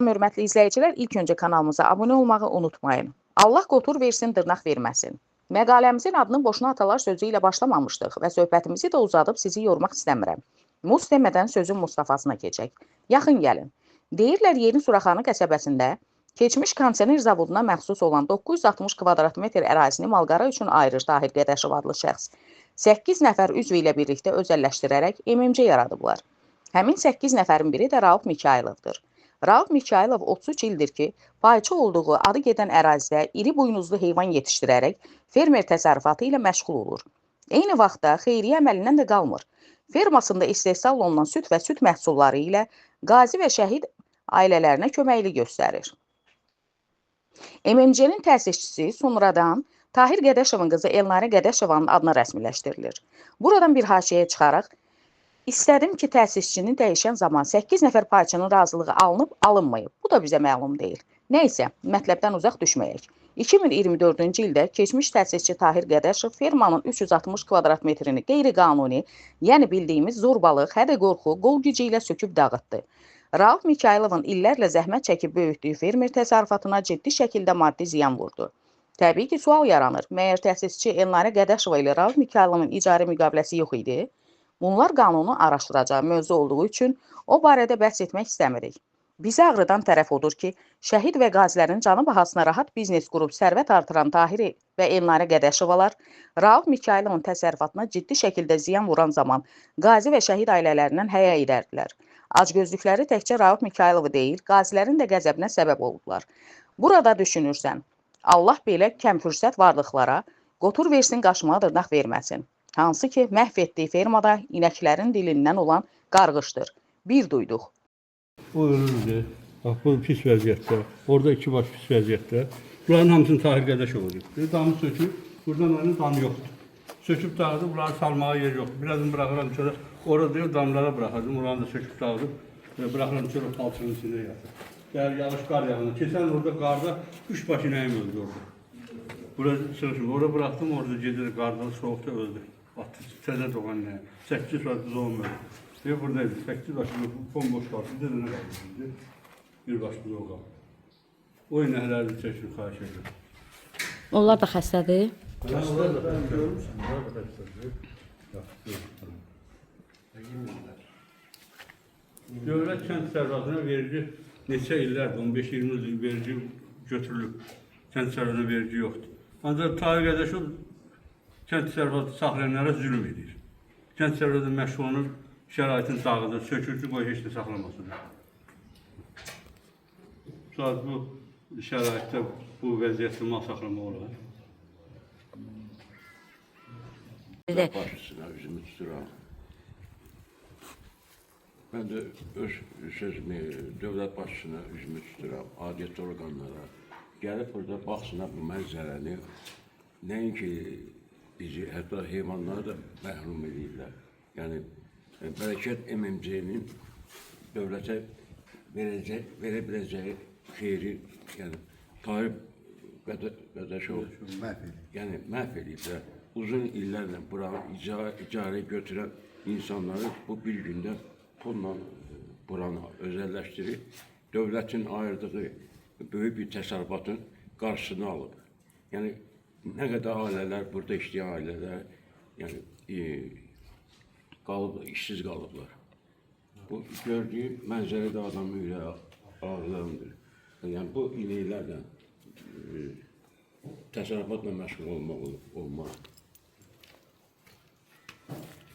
Hörmətli izləyicilər, ilk öncə kanalımıza abunə olmağı unutmayın. Allah qotur versin, dırnaq verməsin. Məqaləmizin adını boşuna atalar sözü ilə başlamamışdıq və söhbətimizi də uzadıb sizi yormaq istəmirəm. Mus demədən sözün Mustafasına keçək. Yaxın gəlin. Deyirlər Yeni Suraxanı qəsəbəsində keçmiş kondisioner zavoduna məxsus olan 960 kvadrat metr ərazisini malqara üçün ayırır Tahir Qədəşov adlı şəxs. 8 nəfər üzvü ilə birlikdə özəlləşdirərək MMC yaradıblar. Həmin 8 nəfərin biri də Rauf Mikayılovdur. Rauf Mikayılov 33 ildir ki, payçı olduğu adı gedən ərazidə iri buynuzlu heyvan yetişdirərək fermer təsərrüfatı ilə məşğul olur. Eyni vaxtda xeyriyyə əməlindən də qalmır. Fermasında istehsal olunan süd və süd məhsulları ilə qazi və şəhid ailələrinə köməklik göstərir. MMC-nin təsisçisi sonradan Tahir Qədəşovun qızı Elnarə Qədəşovanın adına rəsmiləşdirilir. Buradan bir haşiyə çıxaraq İstədim ki, təsisçini dəyişən zaman 8 nəfər payçının razılığı alınıb, alınmayıb. Bu da bizə məlum deyil. Nəysə, mətləbdən uzaq düşməyək. 2024-cü ildə keçmiş təsisçi Tahir Qədəşov fermanın 360 kvadrat metrini qeyri-qanuni, yəni bildiyimiz zorbalıq, hədə-qorxu, qol gücü ilə söküb dağıtdı. Rauf Mikayılovun illərlə zəhmət çəkib böyütdüyü fermer təsərrüfatına ciddi şəkildə maddi ziyan vurdu. Təbii ki, sual yaranır. Məyər təsisçi Elnarə Qədəşova ilə Rauf Mikayılovun icarə müqaviləsi yox idi? Bunlar qanunu araşdıracağı mövzu olduğu üçün o barədə bəhs etmək istəmirik. Bizi ağrıdan tərəf odur ki, şəhid və qazilərin canı bahasına rahat biznes qurub sərvət artıran Tahir və Elnarə Qədəşovalar Rauf Mikayılovun təsərrüfatına ciddi şəkildə ziyan vuran zaman qazi və şəhid ailələrindən həya edərdilər. Acgözlükləri təkcə Rauf Mikayılovu deyil, qazilərin də qəzəbinə səbəb oldular. Burada düşünürsən, Allah belə kəm fürsət varlıqlara qotur versin, qaşımağa dırnaq verməsin. Hansı ki, məhv etdiyi fermada inəklərin dilindən olan qarğışdır. Bir duyduq. O ölürdü. Bax, bu pis vəziyyətdə. Orada iki baş pis vəziyyətdə. Bunların hamısını Tahir Qədəşov edib. Damı söküb, buradan onun damı yoxdur. Söküb dağıdıb, bunları salmağa yer yoxdur. Birazını buraxıram çölə, orada deyil, damlara buraxırdım. Oranı da söküb dağıdıb, buraxıram çölə palçığın içində yatır. Gəl, yağış qar yağında. Keçən orada qarda üç baş inəyim öldü orada. Bura sığışım. Orada bıraxdım, orada gedir qarda, soğuqda öldü. Atdı, təzə doğan inəyim. 8 saat doğum öldü. Deyir, buradaydı. 8 başı bomboş qaldı. Bir dənə qaldı indi. Bir baş buzağı qaldı. O inəkləri də çəkin, xahiş edirəm. Onlar da xəstədir. Onlar da görmüsən, onlar da xəstədir. Dövlət kənd təsərrüfatına vergi neçə illərdir, 15-20 ildir vergi götürülüb. Kənd təsərrüfatına vergi yoxdur. Ancaq Tahir Qədəşov kənd təsərrüfatı saxlayanlara zülm edir. Kənd təsərrüfatı məşğul olunur, şəraitini dağıdır, sökür ki, qoy heç nə saxlamasın. Saat bu şəraitdə bu vəziyyətdə mal saxlamaq olar. Bir də Başçısına üzümü tuturam. Ben de öz sözümü dövlət başçısına üzümü tuturam, aidiyyət orqanlara. Gəlib burada baxsınlar bu mənzərəni. Nəinki bizi, hətta heyvanları da məhrum edirlər. Yəni Bərəkət MMC-nin dövlətə verəcək, verə biləcəyi xeyri, yəni Tahir Qədəşov yəni məhv eləyiblər. Uzun illərlə buranı icarə götürən insanları bu bir gündə pulla buranı özəlləşdirib, dövlətin ayırdığı böyük bir təsərrüfatın qarşısını alıb. Yəni nə qədər ailələr, burada işləyən ailələr, yəni qalıb, işsiz qalıblar. Bu gördüyüm mənzərə də adamın ürəyi ağrılandır. Yəni bu inəklərlə təsərrüfatla məşğul olmaq olmaz.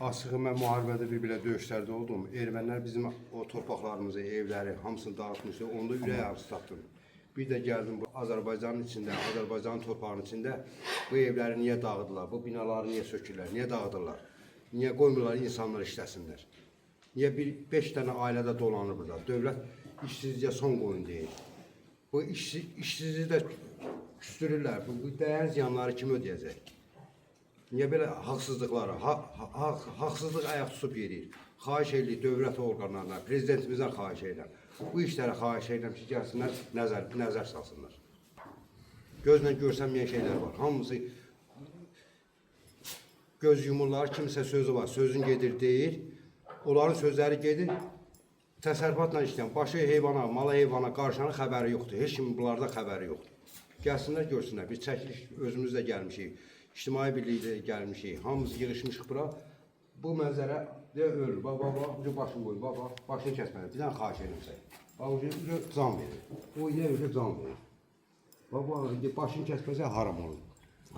Açığı mən müharibədə bir belə döyüşlərdə oldum. Ermənilər bizim o torpaqlarımızı, evləri hamısını dağıtmışdı. Onda ürək ağrısı tapdım. Bir də gəldim bu Azərbaycanın içində, Azərbaycanın torpağının içində bu evləri niyə dağıdırlar, bu binaları niyə sökürlər, niyə dağıdırlar? Niyə qoymurlar insanlar işləsinlər? Niyə bir 5 dənə ailədə dolanır burada? Dövlət işsizliyə son qoyun deyir. Bu işsizliyi də küstürürlər. Bu dəyən ziyanları kim ödəyəcək? Niyə belə haqsızlıqlara, haqsızlıq ayaq tutub yeriyir? Xahiş edirik dövlət orqanlarına, prezidentimizdən xahiş edirəm. Bu işlərə xahiş edirəm ki, gəlsinlər, nəzər salsınlar. Gözlə görsənməyən şeylər var. Hamısı göz yumurlar, kimsə sözü var, sözün gedir deyir. Onların sözləri gedir, Təsərrüfatla işləyən, başı heyvana, mala heyvana qarşanın xəbəri yoxdur. Heç kimin bunlarda xəbəri yoxdur. Gəlsinlər, görsünlər. Biz çəkiliş özümüz də gəlmişik. İctimai birlikdə gəlmişik. Hamımız yığışmışıq bura. Bu mənzərə də ölür. Bax, bax, bax, ucu başını qoy, bax, bax, başını kəsməli. Bir dənə xahiş edirəm sənə. Bax, ucu can verir. O inək ucu can verir. Bax, bax, indi başını kəsməsə haram olur.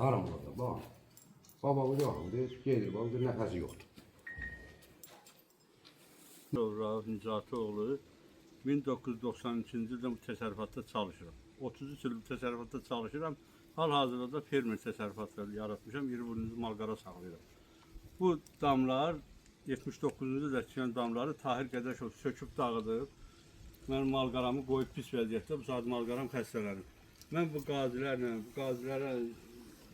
Haram olur, bax. Bax, bax, ucu haram deyir, gedir, bax, ucu nəfəsi yoxdur. Rauf Nicatioğlu 1993-cü ildə bu təsərrüfatda çalışıram. 33 il bu təsərrüfatda çalışıram. Hal-hazırda da fermer təsərrüfatları yaratmışam. İri burunlu malqara saxlayıram. Bu damlar 79-cu ildə tikilən damları Tahir Qədəşov söküb dağıdıb. Mənim malqaramı qoyub pis vəziyyətdə. Bu saat malqaram xəstələnib. Mən bu qazilərlə, bu qazilərə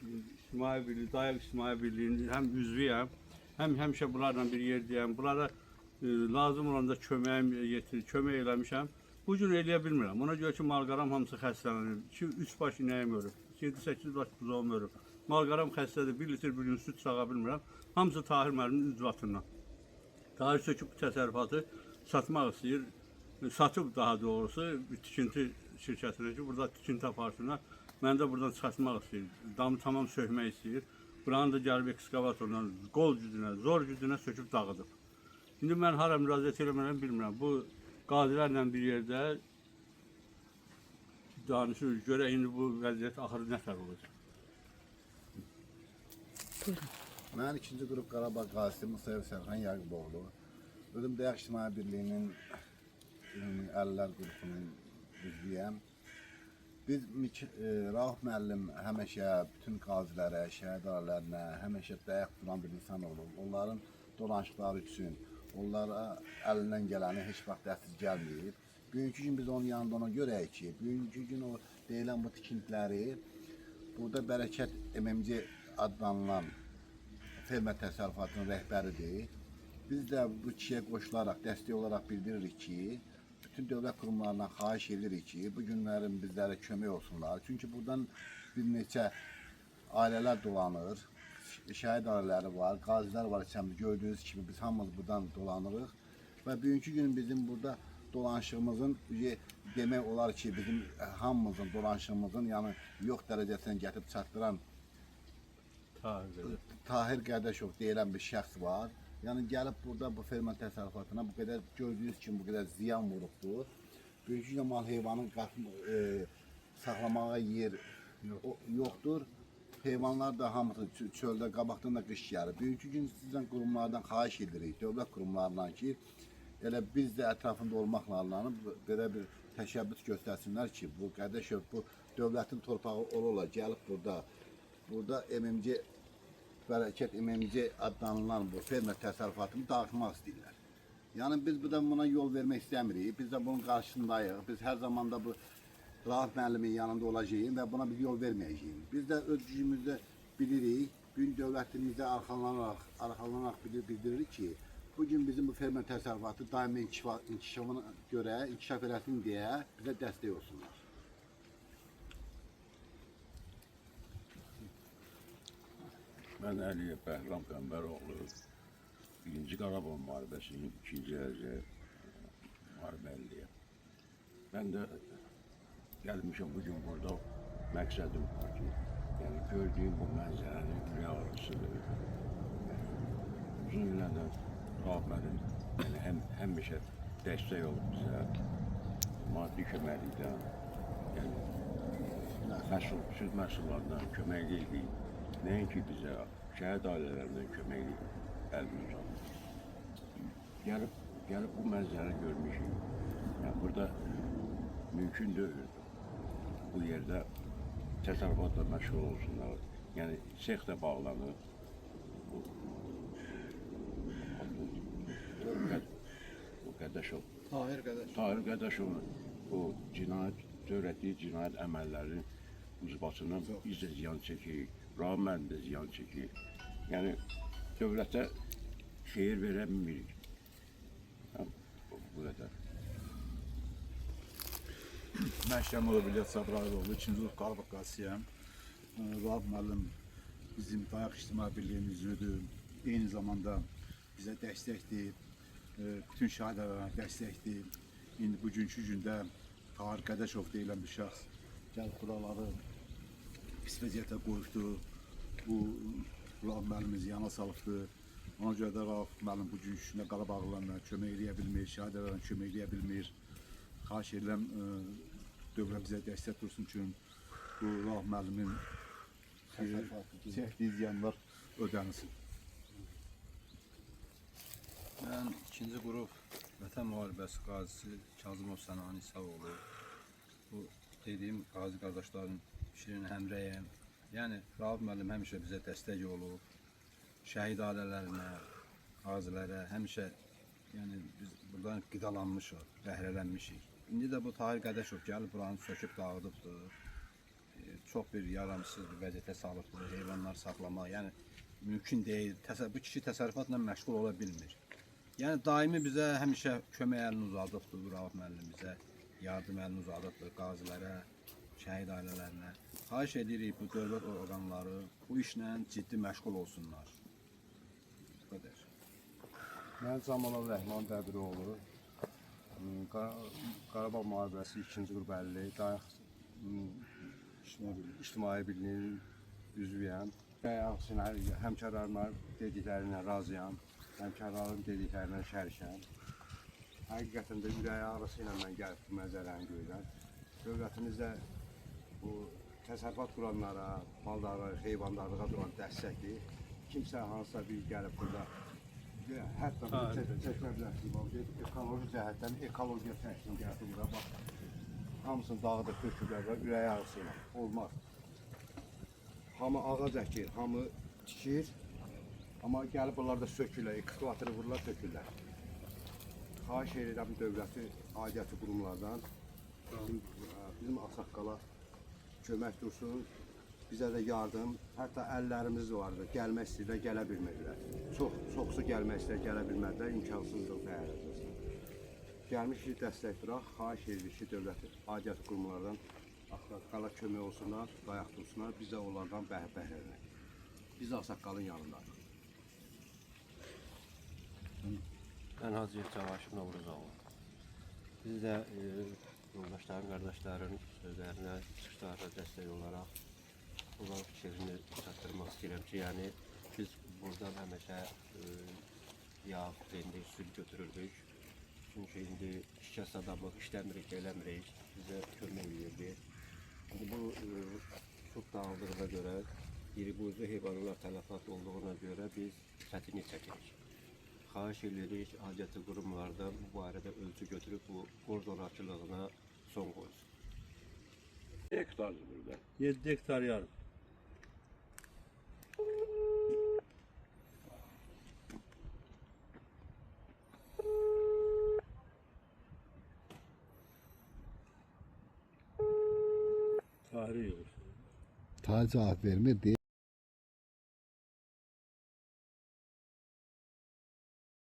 İctimai Birliyi, Dayaq İctimai Birliyinin həm üzvüyəm, həm həmişə bunlarla bir yerdəyəm. Bunlara lazım olanda köməyim yetir, kömək eləmişəm. Bu gün eləyə bilmirəm. Ona görə ki, malqaram hamısı xəstələnib. 2-3 baş inəyim ölüb. 7-8 baş buzağım ölüb. Malqaram xəstədir. 1 litr bir gün süd sağa bilmirəm. Hamısı Tahir müəllimin üzvatından. Tahir söküb bu təsərrüfatı satmaq istəyir. Satıb daha doğrusu bir tikinti şirkətinə ki, burada tikinti aparsınlar. Mən də buradan çıxartmaq istəyir. Damı tamam sökmək istəyir. Buranı da gəlib ekskavatorla qol gücünə, zor gücünə söküb dağıdıb. İndi mən hara müraciət eləmərəm bilmirəm. Bu qazilərlə bir yerdə danışırıq. Görək indi bu vəziyyət axırı nə tər olacaq. Mən ikinci qrup Qarabağ qazisi Musayev Sərxan Yaquboğlu. Özüm Dayaq İctimai Birliyinin ümumi əlillər qrupunun üzvüyəm. Biz Rauf müəllim həmişə bütün qazilərə, şəhid ailələrinə həmişə dayaq duran bir insan olub. Onların dolanışıqları üçün onlara əlindən gələni heç vaxt dəstək gəlməyib. Bugünkü gün biz onun yanında ona görəyik ki, bugünkü gün o deyilən bu tikintiləri burada Bərəkət MMC adlanılan fermer təsərrüfatının rəhbəridir. Biz də bu kişiyə qoşularaq, dəstək olaraq bildiririk ki, bütün dövlət qurumlarından xahiş edirik ki, bu günlərin bizlərə kömək olsunlar. Çünki buradan bir neçə ailələr dolanır, şəhid ailələri var, qazilər var içərimizdə gördüyünüz kimi biz hamımız buradan dolanırıq. Və bugünkü gün bizim burada dolanışığımızın demək olar ki, bizim hamımızın dolanışığımızın yəni yox dərəcəsinə gətirib çatdıran Tahir Qədəşov deyilən bir şəxs var. Yəni gəlib burada bu fermer təsərrüfatına bu qədər gördüyünüz kimi bu qədər ziyan vurubdur. Bugünkü gün mal heyvanın saxlamağa yer yoxdur. Heyvanlar da hamısı çöldə qabaqdan da qış gəlir. Bugünkü gün sizdən qurumlardan xahiş edirik, dövlət qurumlarından ki, elə biz də ətrafında olmaqla belə bir təşəbbüs göstərsinlər ki, bu Qədəşov bu dövlətin torpağı ola-ola gəlib burada MMC Bərəkət MMC adlanılan bu fermer təsərrüfatını dağıtmaq istəyirlər. Yəni biz bu da buna yol vermək istəmirik. Biz də bunun qarşısındayıq. Biz hər zaman da bu Rauf müəllimin yanında olacağıq və buna bir yol verməyəcəyik. Biz də öz gücümüzdə bilirik. Bu gün dövlətimizə arxalanaraq bildiririk ki, bu gün bizim bu fermer təsərrüfatı daimi inkişafına görə inkişaf eləsin deyə bizə dəstək olsunlar. Mən Əliyev Bəhram Qəmbəroğlu, Birinci Qarabağ müharibəsinin ikinci dərəcə müharibəliyəm. Mən də gəlmişəm bugün burada, məqsədim var ki, yəni gördüyüm bu mənzərənin ürək ağrısıdır. Yəni, uzun illərdən Rauf müəllim yəni, həmişə dəstək olub bizə, maddi köməklikdən, yəni süd məhsullarından kömək eləyib, nəinki bizə, şəhid ailələrindən kömək eləyib, əlini uzatdı. Gəlib bu mənzərəni görmüşük. Yəni, burada mümkün deyil. Bu yerdə təsərrüfatla məşğul olsunlar. Yəni, sex də bağlanır. O Qədəşov. Tahir Qədəşov. Tahir Qədəşovun o cinayət, törətdiyi cinayət əməllərinin ucbatından biz də ziyan çəkirik, Rauf müəllim də ziyan çəkir. Yəni, dövlətə xeyir verə bilmirik. Bu qədər. Mən Şəmilov İlyas Cəbrayıloğlu, ikinci qrup Qarabağ qazisiyəm. Rauf müəllim bizim Dayaq İctimai Birliyinin üzvüdür. Eyni zamanda bizə dəstəkdir. Bütün şəhid ailələrinə dəstəkdir. İndi bugünkü gündə Tahir Qədəşov deyilən bir şəxs gəlib buraları pis vəziyyətə qoyubdur. Bu Rauf müəllimi ziyana salıbdır. Ona görə də Rauf müəllim bugünkü gündə Qarabağlılarla kömək eləyə bilmir, şəhid ailələrinə kömək eləyə bilmir. Xahiş edirəm dövlət bizə dəstək dursun ki, bu Rauf müəllimin çəkdiyi ziyanlar ödənilsin. Mən ikinci qrup Vətən Müharibəsi qazisi Kazımov Sənani İsaoğlu. Bu dediyim qazi qardaşların şirin həmrəyəm. Yəni Rauf müəllim həmişə bizə dəstək olub. Şəhid ailələrinə, qazilərə həmişə, yəni biz buradan qidalanmışıq, bəhrələnmişik. İndi də bu Tahir Qədəşov gəlib buranı söküb dağıdıbdır. Çox bir yaramsız bir vəziyyətə salıbdır. Heyvanlar saxlamaq, yəni mümkün deyil. Bu kişi təsərrüfatla məşğul ola bilmir. Yəni daimi bizə həmişə kömək əlini uzadıbdır bu Rauf müəllim bizə. Yardım əlini uzadıbdır qazilərə, şəhid ailələrinə. Xahiş edirik bu dövlət orqanları bu işlə ciddi məşğul olsunlar. Bu qədər. Mən Camalov Rəhman Bəbiroğlu, Qarabağ müharibəsi 2-ci qrup 50, Dayaq İctimai Birliyinin üzvüyəm. Dayaq həmkarlarıma dediklərinə razıyam, həmkarlarım dediklərinə şərikəm. Həqiqətən də ürək ağrısı ilə mən gəlib bu mənzərəni görürəm. Dövlətimizdə bu təsərrüfat quranlara, maldarlığa, heyvandarlığa duran dəstəkdir. Kimsə hansısa bir gəlib burada, hətta bunu çəkmə bilərsiniz, bax, ekoloji cəhətdən ekologiya təsirini gəlib bura, bax, hamısını dağıdıb töküblər və ürək ağrısı ilə olmaz. Hamı ağac əkir, hamı tikir, amma gəlib bunlar da sökürlər, ekskavatoru vururlar, tökürlər. Xahiş edirəm dövləti, aidiyyəti qurumlardan, bizim Ağsaqqala kömək dursun, bizə də yardım, hətta əllərimiz vardı, gəlmək istəyirlər, gələ bilmirdilər. Çoxsu gəlmək istəyir, gələ bilmədilər, imkansızlıq dəyərəcəsi. Gəlmişik dəstək duraq, xahiş edirik ki, dövləti, aidiyyəti qurumlardan Ağsaqqala kömək olsunlar, dayaq dursunlar, biz də onlardan bəhrələnək. Biz Ağsaqqalın yanındayıq. Mən Hacıyev Cavaşim Novruzoğlu. Biz də yoldaşların, qardaşların sözlərinə, çıxışlarına dəstək olaraq onların fikrini çatdırmaq istəyirəm ki, yəni biz buradan həmişə yağ, pendir, süd götürürdük. Çünki indi şikəst adamıq, işləmirik, eləmirik, bizə kömək eləyirdi. İndi bu çox dağıldığına görə, iri buzu heyvanlar tələfat olduğuna görə biz çətinlik çəkirik. Xahiş edirik aidiyyəti qurumlardan bu barədə ölçü götürüb bu qor zorakılığına son qoysun. Hektardır burada. 7 hektar yarım. Tarih yok. Tahir cavab vermir, deyir.